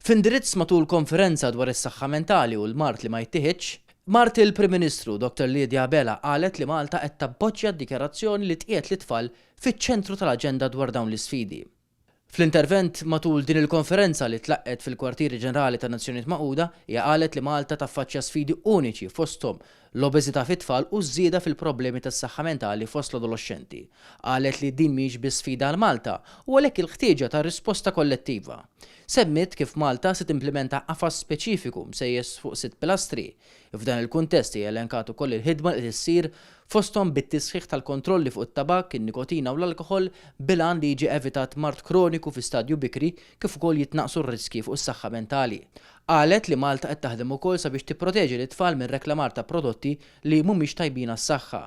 F'indirizz matul konferenza dwar is-saħħa mentali u l-mard li ma jittiħidx, mart il-Prim Ministru Dr Lydia Abela qalet li Malta qed tappoġġja d-dikjarazzjoni li tqiegħed lit-tfal fiċ-ċentru tal-aġenda dwar dawn l-isfidi. Fl-intervent matul din il-konferenza li tlaqqgħet fil-Kwartieri Ġenerali tan-Nazzjonijiet Magħquda, hija qalet li Malta taffaċċja sfidi uniċi fosthom l-obeżità fit-tfal u ż-żieda fil-problemi tas-saħħa mentali fost l-adoloxxenti. Qalet li din mhijiex biss sfida għal Malta u għalhekk il-ħtieġa ta' risposta kollettiva. Semmiet kif Malta se timplimenta qafas speċifiku msejjes fuq sitt pilastri. F'dan il-kuntest hija elenkat ukoll il-ħidma li qed issir fosthom bit-tisħiħ tal-kontrolli fuq it-tabakk, in-nikotina u l-alkoħol bil-għan li jiġi evitat mard kroniku fi stadju bikri kif ukoll jitnaqqsu r-riskji fuq is-saħħa mentali. Qalet li Malta qed taħdem ukoll sabiex tipproteġi lit-tfal minn reklamar ta' prodotti li mhumiex tajbin għas-saħħa.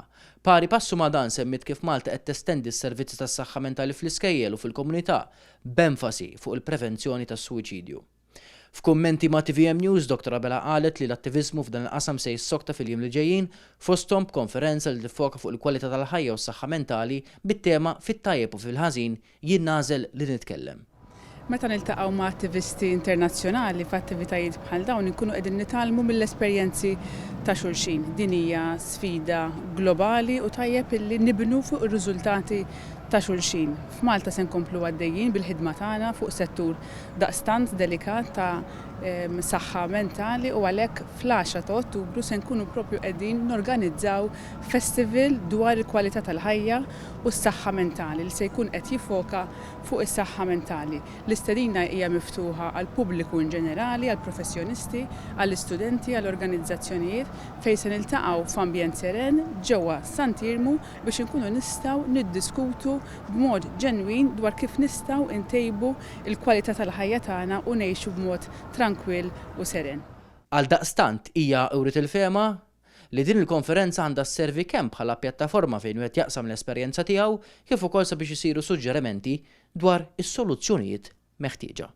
Pari passu ma' dan semmiet kif Malta qed testendi s-servizzi tas-saħħa mentali fl-iskejjel u fil-komunità b'enfasi fuq il-prevenzjoni tas-suwiċidju. F'kummenti ma' tvm News, Dottor Abela qalet li l-attiviżmu f'dan il-qasam se jissokta fil-jiem li ġejjin, fosthom b'konferenza li tiffoka fuq il-kwalità tal-ħajja u s-saħħa mentali bit-tema 'Fit-tajjeb u fil-ħażin, jien nagħżel li nitkellem'. Meta niltaqgħu ma' attivisti internazzjonali f'attivitajiet bħal dawn inkunu qegħdin nitgħallmu mill-esperjenzi ta' xulxin. Din hija sfida globali u tajjeb illi nibnu fuq ir-riżultati ta' xulxin. F'Malta se nkomplu għaddejjin bil-ħidma tagħna fuq settur daqstant delikat ta' saħħa mentali u għalhekk fl-għaxra ta' Ottubru se nkunu proprju qegħdin norganizzaw festival dwar il-kwalità tal-ħajja u s-saħħa mentali li se jkun qed jiffoka fuq is-saħħa mentali. L-istedina hija miftuħa għall-pubbliku in ġenerali, għall-professjonisti, għall-istudenti, għall-organizzazzjonijiet fejn se niltaqgħu f'ambjent seren ġewwa Sant'Iermu biex inkunu nistgħu niddiskutu b'mod ġenwin dwar kif nistgħu ntejbu l-kwalità tal-ħajja tagħna u ngħixu b'mod trankwill u seren. Għaldaqstant hija wriet il-fehma li din il-konferenza għandha sservi kemm bħala pjattaforma fejn wieħed jaqsam l-esperjenza tiegħu kif ukoll sabiex isiru suġġerimenti dwar is-soluzzjonijiet meħtieġa.